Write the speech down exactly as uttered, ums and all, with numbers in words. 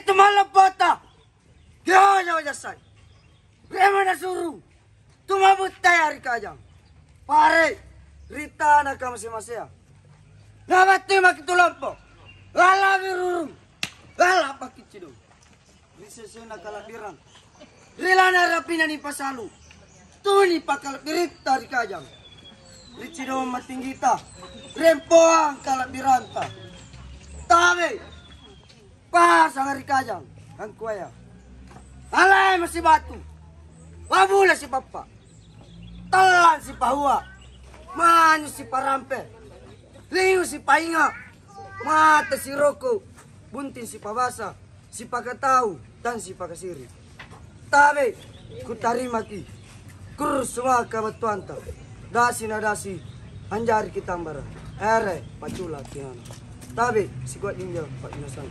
Tumallo pota. Dia jawa jasai. Rema nasuru. Tumabutta ya ri kajang. Pare ri tana kamase-masea. Nabattu maki tu lompo. Lala birurung. Lala pakiccidong. Ri sesena kalabbiran. Ri lana rapina ni pasalu. Tuni pakalabbiritta ri kajang. Ri cidong matinggita. Rempoang kalabbiranta. Tabe. Pasang ri kajang, angkuaya. Alai masibatu. Wabula sipappa. Tallang sipahua. Manyu siparampe. Liu sipainga. Mata siroko. Bunting sipabasa. Sipakatau. Dan sipakasiri. Tabe, kutarimaki. Kurus semua kabattuanta. Dasi na dasi, anjari kitambara. Ere, pacula tinana. Tabe, sikuat ninja, Pak Inasang.